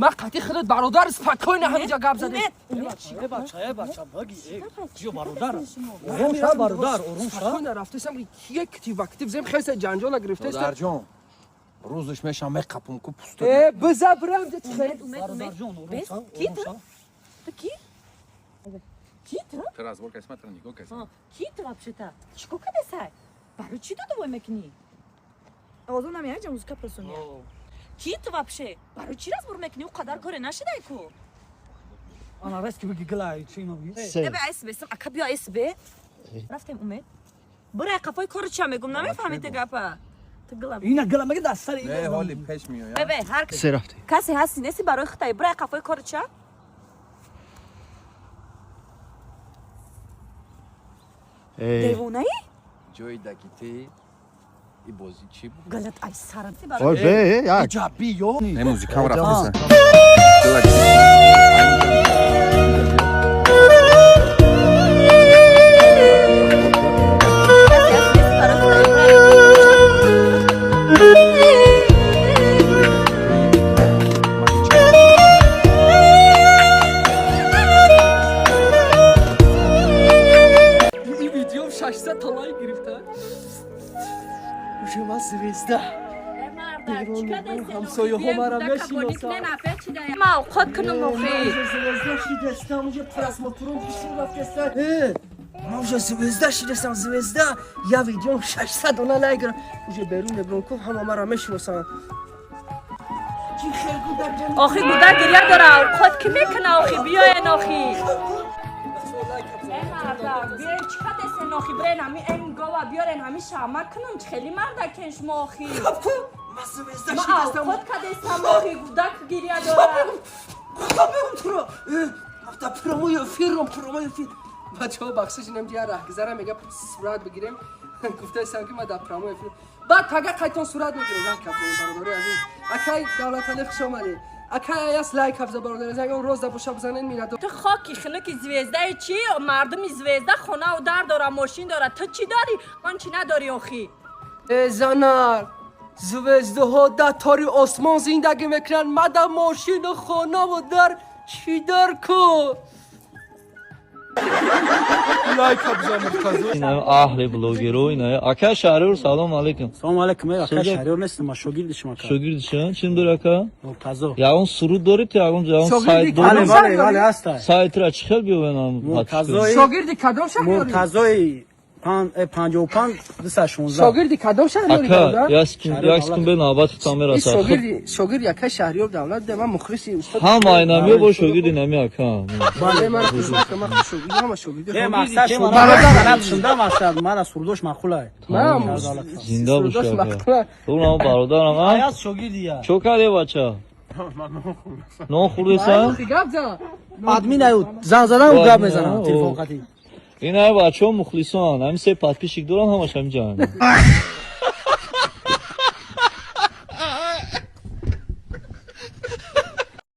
Ма қати худат бародар спокойно ҳамиҷа гап задем. Умед, Бача, э бача, баги, э, ҷиё бародар. Ором ша, бародар, ором ша. Спокойно рафтесам, як китив актив зем хеса ҷанҷола гирифтеста. Додарҷон, рӯзаш мешам меқапум ку пуста. Э, биза бирам ҷа чи хел. Умед, Умед, Умед. Бародарҷон, ором Бес, ша, ки ором ту? ша. Ту ки? Ки ту? Ты разбор кайсматра нигоҳ кайс. А, ки ту вообще-то? Чико кадесай? Барои чӣ додувой мекунӣ? Овозон намеяд, музыка просто меяд. Ки ту вообще? Барои чӣ разбор мекунӣ? Ӯ қадар коре нашидай ку? Ана рески биги гилай, чи ино биги? Се. Эбе айс бесам, ака биё айс бе. Рафтем, Умед. Бирай қафои кору ча мегум, намефаҳмӣ ту гапа. Ту гила. Ина гила меги дар сари Не, ҳоли пеш меояд. Эбе, ҳар Се рафтем. касе ҳасти неси барои хитай. Бирай қафои кору ча? Эй. Девонаи? Ҷои дакити и бозӣ чӣ буд? Галат ай сарам. Ой, бе, як. Ҷа биё. Не, музикам рафтеса. Касе ҳасти неси барои хитай. Бирай Ин видеом 600 та лайк гирифта. Уже ма звезда. Ҳамсояҳо мара мешиносанд. Ма овқот кунам охи. Звезда шидастам, уже просмотром пиши рафтеста. Э, ма уже звезда шидастам, звезда. Я видеом 600 дона лайк гирифт. Уже берун меброн ку ҳама мара мешиносанд. Чи хел гудар ҷан. Охи гуда гиря дора, овқот ки мекуна охи, биёен охи. Э мардак, биёен чӣ кадесен охи, бирен ҳами эн гова биёрен ҳами шама кунам, чӣ хели мардакен шумо охи. Ма звезда Ма шидастам. овқот кадесам охи, гудак гиря дора. Туро. Э, рафта прямой эфиром, прямой эфир. Бачаҳо, бахшиш, инам ҷия раҳгузара мега сурат бигирем. Гуфтаистам ки ма дар прямой эфир. Баъд пага қайтон сурат мегирем. Лайк кабзанем, бародари азиз. Акай Давлатали, хуш омадед. Акай аяс, лайк кабза, бародари азиз. Агар роз боша бизанед минадор. Ту хоки хинуки звездаи чӣ? Мардуми звезда хонаву дар дора, мошин дора. Ту чӣ дорӣ? Он чӣ надорӣ охи? Э, занар, звездаҳо дар тори осмон зиндагӣ мекунанд. Ма дар мошину хонаву дар чӣ дар ку? Лайк кабза, Муртазо. Ина аҳли блогеро, ина ака Шаҳриёр, салом алейкум. Салом алейкум, э, ака. Шогирд. Шаҳриёр нестам, ма шогирди шумо ака. Шогирди шумо чим дор ака? Муртазо. Ягон суруд доред, ягон Шогирди сайт Бале, доред? бале, бале, ҳаста. Сайтра чӣ хел биёвенам? Муртазои Шогирди кадом шаҳриёрӣ? Муртазои 55 216. Шогирди кадом шаҳриёрӣ, Ака, бародар? як секунд, як секунд, бе навбат хитам Ин мерасад. шогирди акай Шаҳриёр Давлат, ман мухлиси устод. Ҳама айнамиё бо шогирди нами ака. Бале, ман хизмат, ман шогирди, ҳама шогирди. Э, мақсад шумо Бародар. шунда мақсад мара сурдош маъқулай. Ман Зинда бош сурудош ака. мақбул. Ту бародарам, а? Аяз шогирди я. Чо кардӣ, бача? Нон хӯрдеса? Гап зан. Админ аю зан задан О, гап админ, мезанам о. телефон қатӣ. Ина бачаҳо мухлисон, ҳамин се подписчик дорам, ҳамаш ҳамин ҷаҳан.